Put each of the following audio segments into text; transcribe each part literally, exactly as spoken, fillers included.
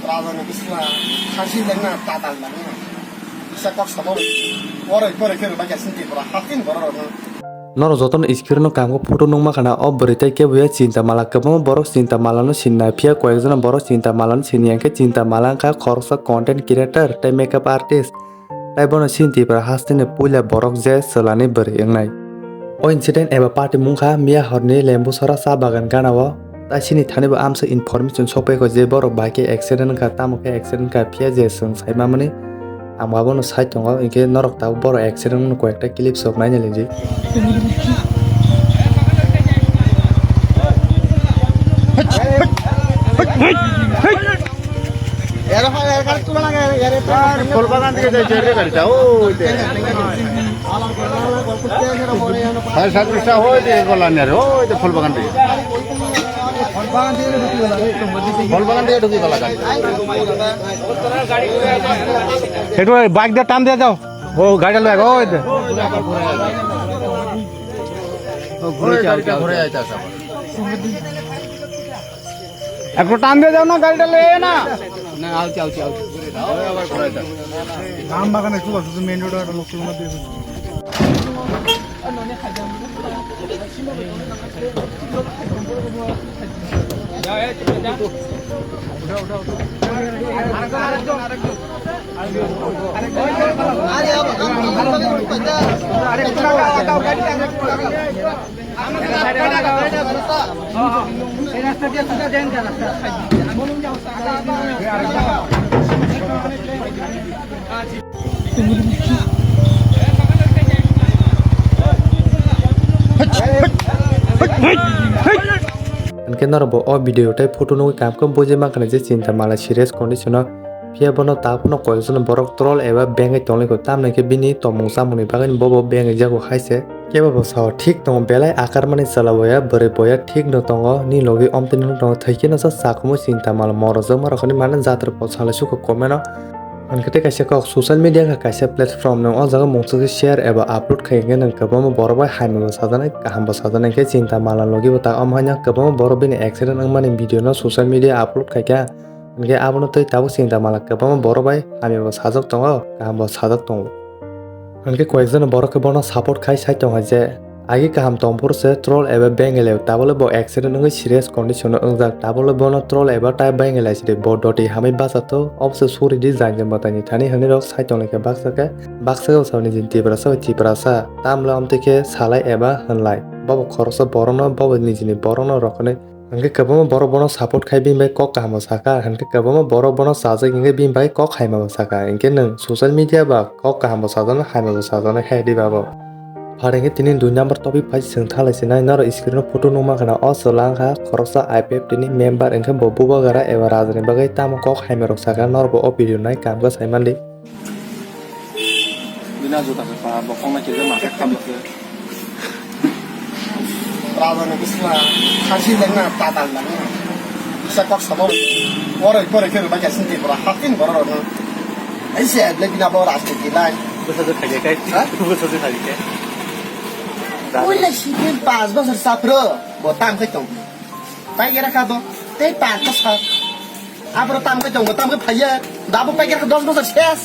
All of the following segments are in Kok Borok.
Raja ni bisla, khasi lengna, tatal lengna. Bisa kok samo. Oro pore khe rwbaikha sini Tripura, hatin borok rokno. Norok jotono screen o kamo photo nukma khana o bwrwi tei kebo ya Chinta Mala. Kwbangma borok Chinta Mala no sinna phiya, koyekjona borok Chinta Mala no sini, hwnkhe Chinta Mala wngkha khoroksa content creator tei makeup artist. Tai bono chini Tripura hasteni puila borok je chwlani bwrwi wngnai. O incident eba party mungkha miya horni Lembusora cha bagan ganao. Tai chini thani bo amsa information sokphaikho je borok bai khe accident wngkha, tamo khe accident wngkha phiya je chwng saimamani. Ang abono sai tongo, hinkhe norok tabuk borok accident wngno koyekta clip sok naina liji. Phol bagan diye jai, jai, jai, gari ta, oi de. Hai, sat rista, oi de, gola ner, oi de, phol bagan diye. Phol bagan diye, dhuki gola gari. Ekটু bike da টান দিয়ে যাও। ও, গাড়িটা লো, ও, oi de. ও, ঘুরে যাও, ঘুরে যাও। একটু টান দিয়ে যাও না, গাড়িটা লয়ে না। না, আলছি, আলছি, আলছি। আম বাগানে খুব আছে, মেইন রোড আর লোকগুলোর মধ্যে। Hinkhe norok bo o video tei photo nugwi kaham khe bujima khna je Chinta Mala serious condition o. Phiya bono ta phano koyokjona borok troll eba bengwi tonglaikho, tamni khe bini tongmung chamungni bagwi bobo bengwi jago hai se. Kebo bo sao thik tongo, belai akar mani chwla boya, bwrwi boya thik no tongo, ni logi omtwi no tongo, thwi khe no sa chakumu Chinta Mala morojak ma rok hinwi mano jatra po salai sukha comment o. Hinkhe tei kaisa kok social media kha kaisa platform no o jaga mungsa khe share eba upload khai hinkhe nwng kwbangma borok bai hamya bo sajaknai, kaham bo sajaknai, hinkhe Chinta Mala logi bo ta omo haino kwbangma borok bini accident wngmani video no social media upload khai kha. Hinkhe abono tei tabuk Chinta Mala kwbangma borok bai hamya bo sajak tongo, kaham bo sajak tongo. Hinkhe koyekjona borok khe bono support khai sai tongo je, agi kaham tongphuru se troll eba bengele tabole bo accident wngwi serious condition o wngjak, tabole bono troll eba tai bengele sidi bo doti hamwi bachato, obose suri di jang jang bwtaini thani hinwi rok sai tonglaikha baksa khe, baksa khe bwsao nijini Tiprasa bai Tiprasa tamle omtwi khe salai eba hinlai, bobo khoroksa borokno, bobo nijini borokno rok hinwi. Hinkhe kwbangma borok bono support khai bini bai kok kaham bo sakha, hinkhe kwbangma borok bono chajak hinkhe bini bai kok haima bo sakha, hinkhe nwng social media ba kok kaham bo sajaknai, haima bo sajaknai hai di babo. Phar hinkhe tini dui number topic phai chwng thalai sinai, norok screen o photo nukma khna o chwla wngkha khoroksa I P F T ni member, hinkhe bo bubagra eba rajani bagwi tamo kok haima rok sakha, norok bo o video nai kaham khe sai mandi. Bina juta se pa, bokong na kiri ma khe khamla se. Raja ni bisla, khasi lengna, tatal lengna. Bisa kok samo. Oro pore khe rwbaikha sini Tripura, hatin borok rokno. Ai se le bina bo rajniti lai. Bwsa se thaiya kai. Ha? Bwsa se thaiya kai. Oi le sibin pas bosor sapro, bo tam khai tong. Paikera kha do, tei pas bosor. Aphuru tam khe tongo, tam khe phaiya. Dabo paikera kha dos bosor ses.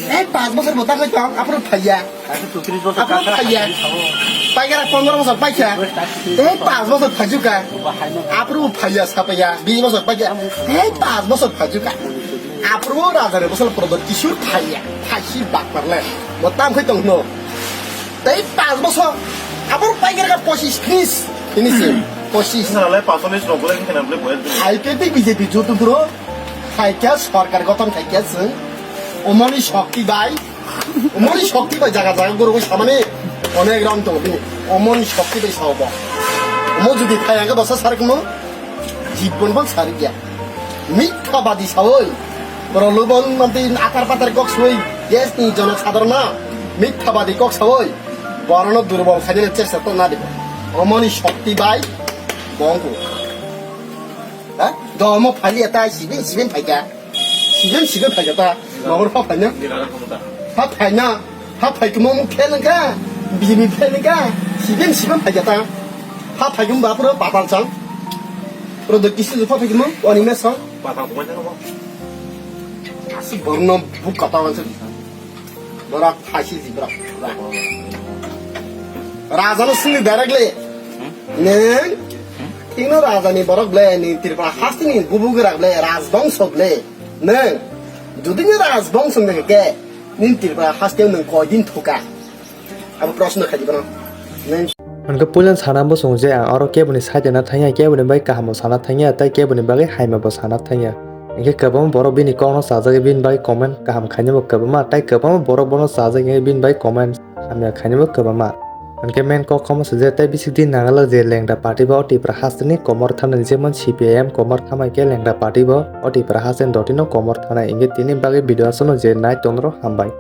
Tei pas bosor bo tam khe tong, aphuru phaiya. Aphuru phaiya. Paikera pondro bosor paikha. Tei pas bosor phaijuka. Aphuru phaiya sapaiya, bis bosor paikha. Tei pas bosor phaijuka. Aphuru raja ni bosor Pradyot Kishore phaiya. Phaisi bak parle. Bo tam khe tongno. Tei pas bosor, abor paikar ka pochis finish, finishing, pochis. Nalai pasolis rok boleh kena boleh boleh. I P F T B J P jutu duro, khaikya sorkar goton khaikya se, omoni shokti bai, omoni shokti bai jaga jaga guru samani, onek ram tong bini, omoni shokti bai saobo. Omo judi thayang ka dosa sarkmo, jibon bang sarikya. Mithabadi sawi, prolobon manti atar patar kok sawi, desni jono sadharona, mithabadi kok sawi, borokno durbol khainani chesta tongna dibo. Omoni shokti bai bongku. Ha? Domo phali eta sibin sibin phaika. Sibin sibin phaika ta. Mabur pha phaina. Pha phaina. Pha phaikuma mu phelengka. Bimi phelengka. Sibin sibin phaika ta. Pha phaikuma bapro patal chang. Pro do kisi pha phaikuma oni mesang. Patal kuma chang. Aswk borokno buk kata wansuk. Borok phaisi si borok. Raja no sini direct le. Neng. Ino raja ni borok le ni Tripura haste ni bubu gra le rajbongso le. Neng. Jodi ni rajbongso ni ke ni Tripura haste neng koi din thoka. Abo proshno khai di bono. Neng. Hwnkhe puilan sana bosong je ang oro keboni side na thangya, keboni bai kaham sana thangya, tai keboni bagwi haima bo sana thangya. Hwnkhe kwbangma borok bini kokno chajagwi bini bai comment kaham khainai bo kwbangma, tai kwbangma borok bono chajagwi bini bai comment hamya khainai bo kwbangma. Hwnkhe main kok kamo se je tai bisik di nangalak je lengra party bo o Tripura hasteni komor thanani jemon C P I M komor thamai khe lengra party bo o Tripura hasteni dotino komor thanai. Hwnkhe tini bagwi video aswkno je nai tonro hambai.